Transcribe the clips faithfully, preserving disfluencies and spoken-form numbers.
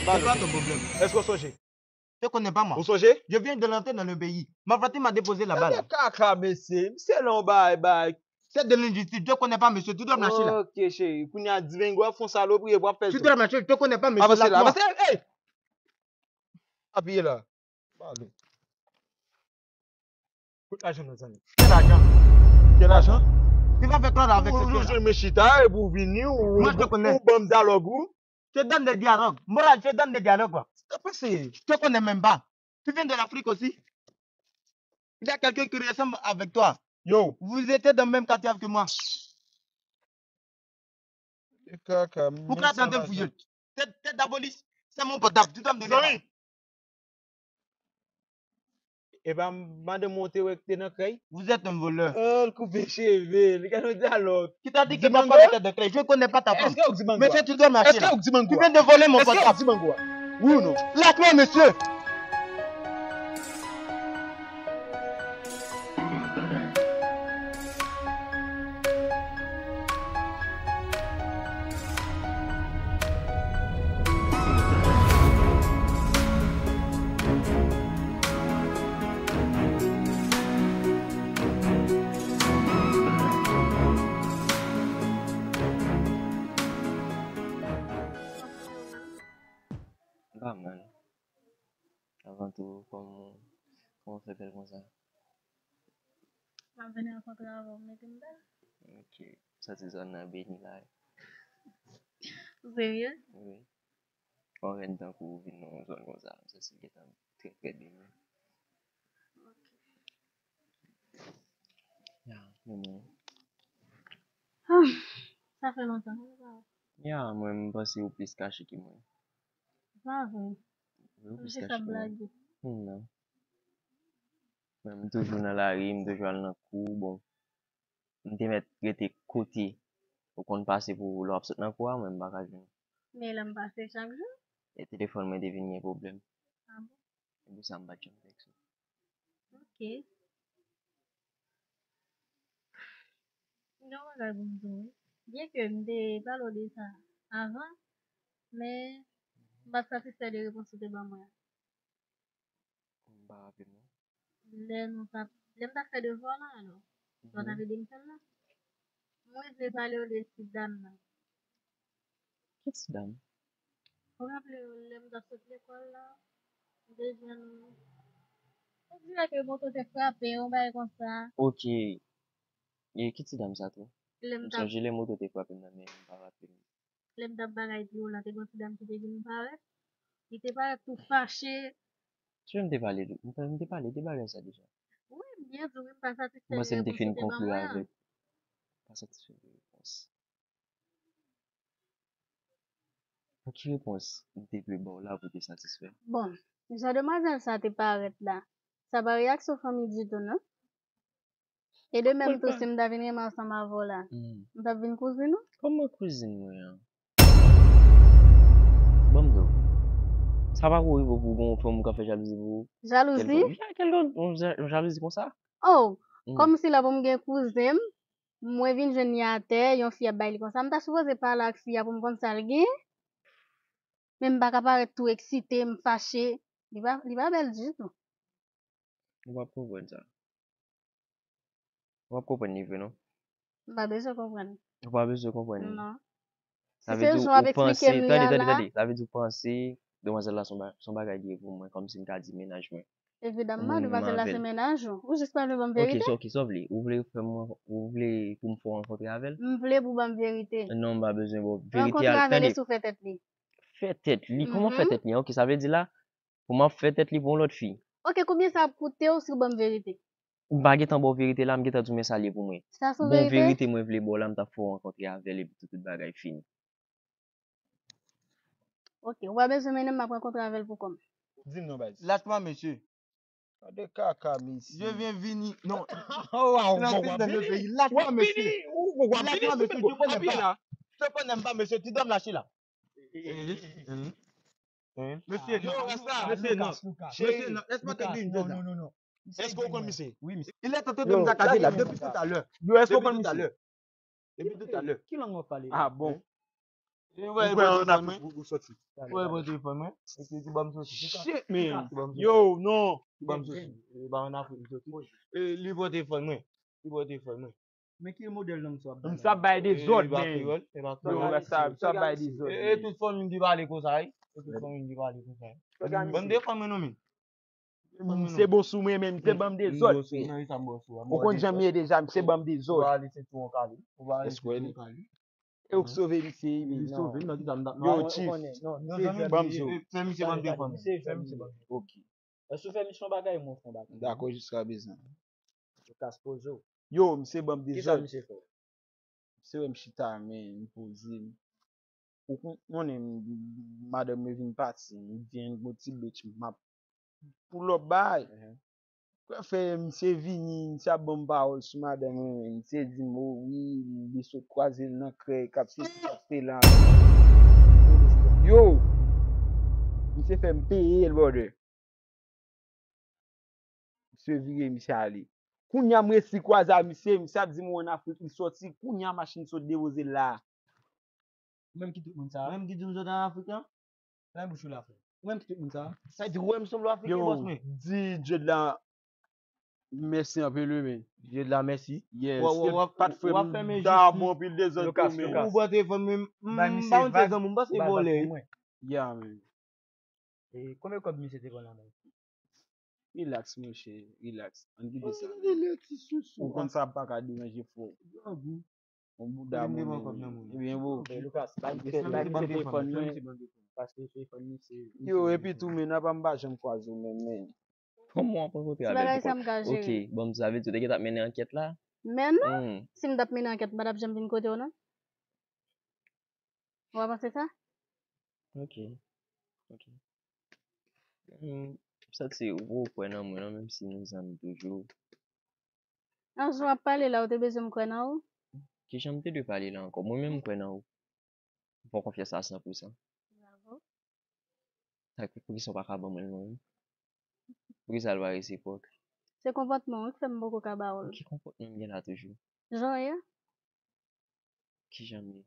C'est quoi ton problème? Est-ce que vous songez? Tu connais pas moi. Vous songez? Je viens de rentrer dans le pays. Ma voiture m'a déposé là-bas, là. Kaka, mesye. Misye lan bay, bay. C'est de l'injustice. Je connais pas, monsieur. Tu dois me lâcher, là. Ok, chéri. Kounye a Divengo ap fè yon salopri epi w ap fè... Tu dois me lâcher. Je connais pas, monsieur. Avanse la, avanse. Hey! Apiye la. Pale. Kot lajan nan, zanmi? Quel argent? Quel argent? Tu vas faire quoi avec ce... Ou jwenn mwen chita epi w vini, ou, ou ban m dyalòg ou. Je donne des dialogues. Moral, je donne des dialogues, quoi. Sa pase? Je te connais même pas. Tu viens de l'Afrique aussi. Il y a quelqu'un qui ressemble avec toi. Yo. Vous étiez dans le même quartier que moi. E kaka, ou ka tande m fouye. Tèt, tèt dabolis. C'est mon portable. Tu dois me donner ça. Zanmi. E pa madanm ou te wè ki te nan krèy? Vous êtes un voleur. Oh, l koupe cheve, li gen yon dyalòg. Qui t'a dit que ma femme était de krèy? Je ne connais pas ta femme. Est-ce que ou di mango a? Monsieur, tu dois me lâcher là. Est-ce que ou di mango a? Tu viens de voler mon portable. Est-ce que ou di mango a? Oui ou non? Lâche-moi, monsieur. Pa mal. Avan tou, kòman, kòman w fè bèl konsa? M ap vin rankontre avè w, mete m bèl. Ok. Soti zòn nan beni la. Ou serye? Wi. Yon rèn tankou w vin nan yon zòn konsa, m santi m gentan trè, trè beni. Ok. Ya, men mwen. Ah, sa fè lontan, wi, pa. Ya, mwen, m panse ou plis kache ke mwen. Pa vre. Wi, ou plis kache ke mwen. M jis ap blage. Hmm, non. Mwen, m toujou nan lari, m toujou al nan kou, bon. M te mèt rete kote ou konn pase pou lè w ap sot nan kou a, mwen m pa ka jwenn ou. Men lè m pase chak jou. E telefòn mwen te vin gen pwoblèm. Ah bon? Se pou sa m pa t janm tèks ou. Ok. M gen yon bagay pou m di w, wi. Byen ke m te pale w de sa avan, men m pa t satisfè de repons ou te ban mwen an. M pa raple m non. Lè nou t ap, lè m t ap fè devwa w la, alò, lè w t ap ede m fè l la, mwen vle pale w de ti dam nan. Ki ti dam? Ou raple w lè m t ap sot lekòl la, m te jwenn ou. On dirait ke moto te frape, yon bagay konsa. Ok. E ki ti dam sa tou? M sonje lè moto te frape m nan, men m pa raple m. Lè m t ap bagay pi wo la, te gen yon ti dam ki te vin parèt. Li te parèt tou fache. Ki jan m te pale de, m te, m te pale de bagay sa deja. Wi, m byen di w, wi, m pa satisfè de repons ou te ban mwen an. Mwen se m te fin konkli avèk. Pa satisfè de repons. Pou ki repons m te dwe ba w la pou w te satisfè? Bon, jan demwazèl sa te parèt la, sa pa reyaksyon fanmi ditou, non? E de menm tou, si m ta vin renmen ansanm avè w la, m t ap vin kouzin ou? Kòman kouzin mwen an? Ban m di w. Sa pa ko rive pou gon fanm ou ka fè jalouzi pou ou? Jalouzi? Ya, kèlke yon ja-, yon jalouzi konsa? Oh, kòmsi la pou m gen kouzen m, mwen vin jwenn li atè, yon fi ap bay li konsa. M ta sipoze pale ak fi a pou m konn sa l gen. Men m pa ka parèt tou eksite, m fache. Li pa, li pa bèl ditou. Ou p ap konprann sa. Ou p ap konprann li vre, non? M pa bezwen konprann. Ou pa bezwen konprann li? Non. Si se jan w ap eksplike m li a la. Tande, tande, tande. Sa vle di ou panse demwazèl la se yon ba-, se yon bagay li ye pou mwen, kòmsi m ka di mennaj mwen. Evidamman, demwazèl la se mennaj ou. Ou jis pa vle ban m verite. Ok, sa, ok, sa w vle? Ou vle fè m, ou vle pou m fè w rankontre avè l? M vle pou w ban m verite. Non, m pa bezwen ba w verite a. Rankontre avè l e si w fè tèt li. Fè tèt li? Kòman fè tèt li? Ok, sa vle di la, pou m ap fè tèt li pou yon lòt fi. Ok, konbyen sa ap koute w si w ban m verite? M pa gentan ba w verite la, m gentan di w men sa l ye pou mwen. Sa se yon verite? Bon, verite mwen vle ba w la, m t ap fè w rankontre avè l epi tout, tout bagay fini. Ok, ou pa bezwen mennen m, m ap rankontre avè l pou kò m. Di m non, baz. Lâche-moi, monsieur. Gade kaka, mesye. Je viens vini. Non. Lâche-moi, monsieur. Lâche-moi, monsieur. Je connais pas. Je connais pas, monsieur. Tu dois me lâcher là. Mesye, non, mesye, non. Mesye, non. Laisse-moi te dire une chose là. Èske w konn misye? Wi, misye. Il est en train de nous accaser là depuis tout à l'heure. Yo, èske w konn misye? Depuis tout à l'heure. Ki lang w ap pale? Ah bon. Ou kwè an Afrik ou soti? Ou pran telefòn mwen, epi ou ban m soti. Shit, man. Ou ban m soti. Yo, non. Ou ban m soti. E, ba an Afrik m soti. E, li pran telefòn mwen. Li pran telefòn mwen. Men ki modèl nonm sa w ap bay? M sa bay dezòd, men. Yo, sa, m sa bay dezòd. E, e tout fanmi m ki pale konsa, wi. E tout fanmi m ki pale konsa, wi. Ban m telefòn mwen non, men. Misye bon sou mwen, men misye ban m dezòd, men. Ou konn jan m ye deja, misye ban m dezòd. Ou pa ale senti w kale. Ou pa ale senti w kale. E ou k sove misye, wi. Li sove m nan ki sa m t ap... Yo, Chief. Ban m zo. Fè misye ban m telefòn. Fè misye ban m. Ok. Èske w fè misyon bagay, mwen fè yon bagay? Dakò, jiska prezan. Yo kas poze w. Yo, misye ban m dezòd. Kisa misye fè w? Se wè m chita, men m poze m. Ou kon-, konnen m, madanm mwen vin pati, m vin yon ti bitch, m ap pull up bay. Kwè fè, misye vini, misye ap ban m pawòl sou madanm mwen, men misye di m, o wi, li sot kwaze l nan krèy, k ap sesi, k ap sela. Yo, misye fè m peye l, brother. Misye vire, misye ale. Kounye a, m resi kwaze a misye, misye ap di m ou an Afrik, li soti. Kounye a, machin sot depoze l la. Ou menm ki tout moun sa a? Ou menm ki di m sot an Afrik lan? Nan bouch ou la, frè. Ou menm ki tout moun sa a? Sa di ou wè m sanble Afriken, bòs mwen? Di Dye de la mèsi anpil, wi, men. Dye de la mèsi. Yes. Wa-, wa-, wa-, pa t frè m, ta bon anpil dezòd tou, men. Ou pran telefòn mwen, m pa yon ti zanmi, m panse vòlè. Yeah, man. E konbyen kòb misye te pran nan men w? Rilaks, monchè, rilaks. Ann kite sa. Ou konn sa pa ka deranje frè w. Yon bouda moun. Ebyen, bro. Lucas, bay misye telefòn mwen. Paske telefòn mwen se... Yo, epi tou, men apa m pa janm kwaze w menm, men. Kòman w ap rankontre avè l? Ti bagay sa m ka jere. Ok, bon, sa vle di ou te gentan ap mennen ankèt la? Men non, si m t ap mennen ankèt, m pa t ap janm vin kote w non. Ou pa panse sa? Ok. Ok. Hmm, m santi ou poko kwè nan mwen non, menm si nou zanmi toujou. An, jan w ap pale la, ou te bezwen m kwè nan ou? Kijan m te dwe pale la ankò? Mwen menm m kwè nan ou. M fè w konfyans a san pou san. Bravo. Sa k fè, poukisa w pa ka ban mwen l mwen menm? Poukisa l pa resipwòk? Se konpòtman w wi k fè m poko ka ba w l. Ki konpòtman m gen la toujou? Jan w ye a? Kijan m ye?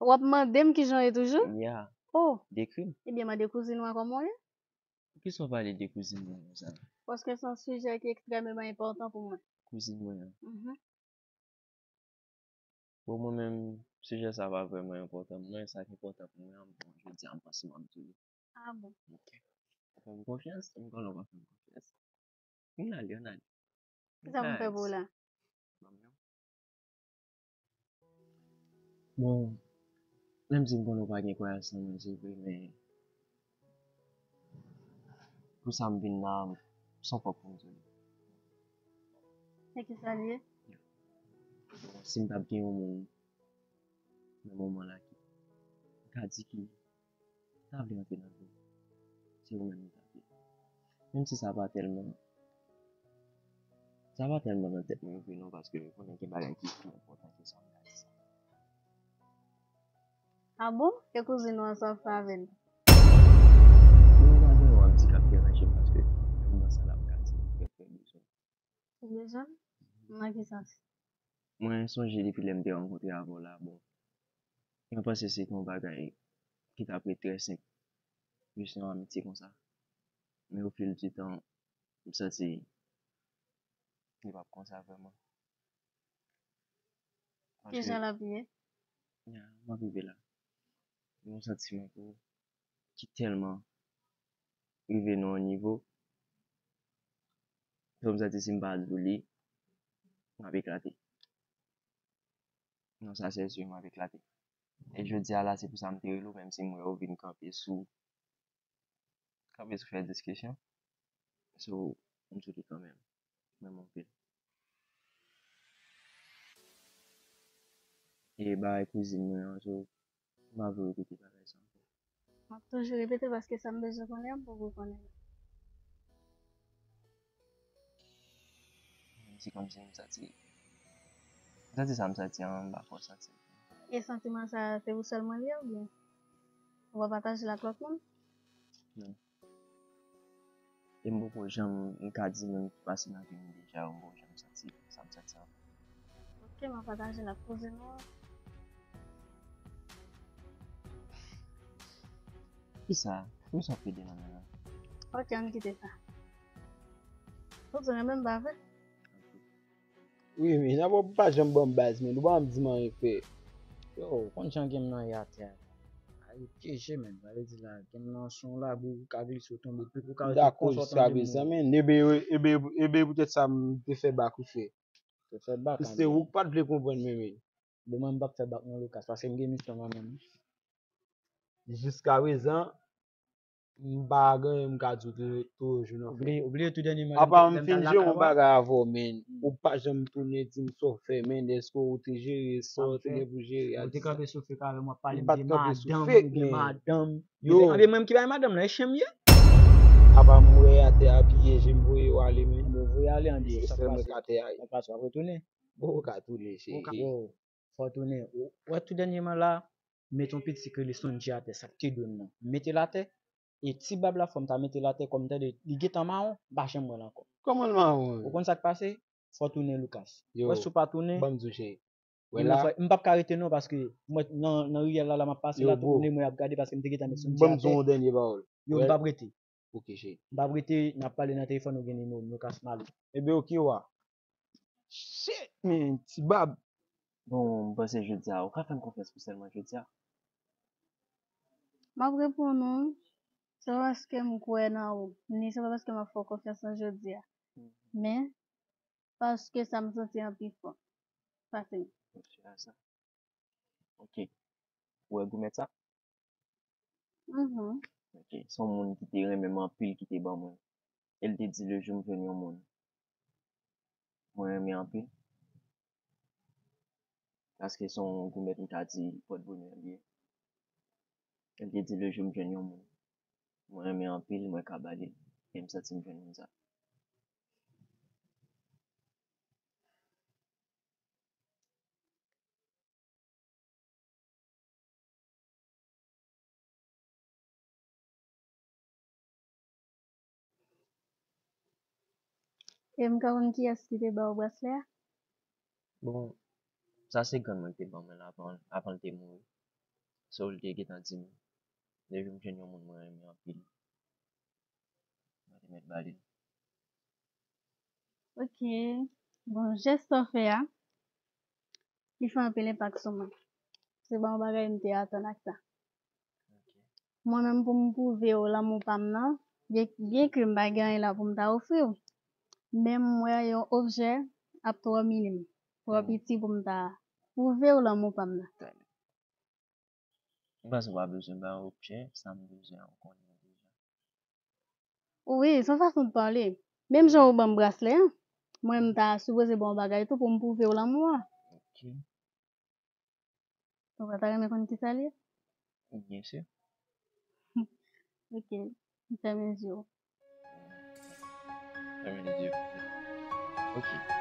W ap mande m kijan w ye toujou? Ya. Oh. Dekri m. Ebyen, mande kouzin w an kòman w ye. Poukisa w pale de kouzin mwen konsa? Paske se yon sijè ki ekstrèmeman enpòtan pou mwen. Kouzin mwen an? Mhm. Bon, mwen menm, sijè sa pa vrèman enpòtan pou mwen. Sa ki enpòtan pou mwen an, bon, jodi a, m panse m ap di w li. Ah bon? Ok. Ou fè m konfyans, m konnen w pa fè m konfyans. Ann ale, ann ale. Kisa pou m fè pou ou la? Bon, menm si m konnen w pa gen kwayans nan mwen, se vre, men pou sa m vin la, se yon fòk pou m di w li. E kisa l ye? Bon, si m t ap gen yon moun nan moman la ki, m ka di ki ta vle antre nan vi m, se ou menm li ta vle. Menm si sa pa tèlman, sa pa tèlman nan tèt mwen vre non, paske m konnen gen bagay ki pi enpòtan ke sa, m ka di sa. Ah bon? E kouzin ou an sa w fè avè l? Mwen pa gen yon ap di k ap deranje m, paske nan moman sa la m ka di m trè, trè bezwen. Ou bezwen m? Nan ki sans? Mwen sonje depi lè m te rankontre avè w la, bon, mwen panse se te yon bagay ki t ap ret trè senp, jis yon amitye konsa. Men au fil du temps, m santi li p ap konsa vrèman. Kijan l ap ye? Ya, m ap rive la. Yon santiman pou ki tèlman rive nan yon nivo, fè m santi si m pa di w li, m ap eklate. Non, sa se si, m ap eklate. E jodi a la, se pou sa m te rele w, menm si m wè w vin kanpe sou, kanpe sou fè diskisyon. So, m sou li kanmenm. Mwen monte. E bagay kouzin mwen an, so, m pa vle repete bagay sa ankò. M ap toujou repete paske sa m bezwen konnen an, m poko konnen. Se kòmsi m santi, m santi sa m santi an, m pa fò santi. E santiman sa, se ou sèlman li ye oubyen ou pa pataje l ak lòt moun? Non. E m poko janm, m ka di moun ki pase nan vi m deja yo, m poko janm santi sa m santi an. Ok, m ap pataje l ak kouzin ou an. Kisa? Kisa w ap pede nan men an? Ok, ann kite sa. Ou di renmen m pa vre? Wi, men nan ou pa janm ban m baz, men ou pa janm di m anyen fè. Yo, ou konn jan game nan ye atè a. Ay, pyeje, men. Sa vle di la, game nan se yon lagou ou ka glise ou tonbe, epi ou ka M dakò jiskaprezan, men ebe, ebe, ebe poutèt sa m te fè bak ou fè. Te fè bak. Se ou k pa t vle konprann, men, men. Demen m p ap fè bak non Lucas, paske m gen misyon nan men m. Jiskaprezan, m pa gen anyen m ka di w toujou nan fè. Ou bliye tou dènyèman. Apa m fin jere yon bagay avè w, men. Ou pa janm tounen di m sa w fè, men. Èske ou te jere sa w te gen pou jere a? Ou te kanpe sou fake avè m, w ap pale m de madanm, ou gen madanm. Yo. Anben mwen menm ki bay madanm nan, e chen m ye. Apa m wè atè a piye je m voye w ale, men. Anben voye ale anben. Se sèlman k atè a ye. Ou pa sou ap retounen. Bon, ou ka tounen, cheri. Yo, fò tounen. Ou wè tou dènyèman la, mete yon piti ki rele Sonji atè, sa k te dwe m nan. M mete l atè, e ti bab la fò m ta mete l atè kòm tande li gentan mawon, m pa janm wè l ankò. Kòman l mawon? Ou konn sa k pase? Fò tounen Lucas. Ou wè si w pa tounen. Ban m di w, cheri. M p ap ka rete non, paske mwen nan nan riyèl la la m ap pase la, tout moun mwen ap gade paske m te gentan met Sonji atè. Ban m di w yon dènye pawòl. Yo, m p ap rete. Ok, cheri. M p ap rete, n ap pale nan telefòn, ou gen nimewo m, Lucas, m ale. Ebe, ok, wa. Shit, men, ti bab. Bon, m panse jodi a, ou ka fè m konfyans pou sèlman jodi a. M ap reponn ou, se pa paske m kwè nan ou, ni se pa paske m ap fè w konfyans nan jodi a. Men, paske sa m santi an pi fò. Pase m. Ok. Ou wè goumèt sa? Mhm. Ok. Se yon moun ki te renmen m anpil ki te ban mwen. E l te di le jou m jwenn yon moun mwen renmen anpil. Paske se yon goumèt m ka di pòt bonè li ye. E l te di le jou m jwenn yon moun mwen renmen anpil, mwen ka ba li l. E m santi m jwenn moun sa. E m ka konn kiyès ki te ba w braslè a? Bon, sa se grann mwen ki te ban mwen l avan, avan l te mouri. So, li te gentan di m, le jou m jwenn yon moun mwen renmen anpil, mwen te mèt ba li l. Ok. Bon, jès sa w fè a, li fè anpil enpak sou mwen. Se pa yon bagay m te atann ak sa. Mwen menm pou m pwouve w lanmou pa m nan, byen, byen ke m pa gen anyen la pou m ta ofri w, men m wè yon objè ap twò minim, twò piti pou m ta pwouve w lanmou pa m nan. M panse w pa bezwen ba objè, sa m bezwen an ou konnen deja. Wi, se yon fason de pale. Menm jan ou ban m braslè an, mwen m ta sipoze ba w yon bagay tou pou m pwouve w lanmou an. Ok. Ou pa ta renmen konn kisa l ye? Byen si. Ok, m fèmen zye w. Fèmen zye w. Ok.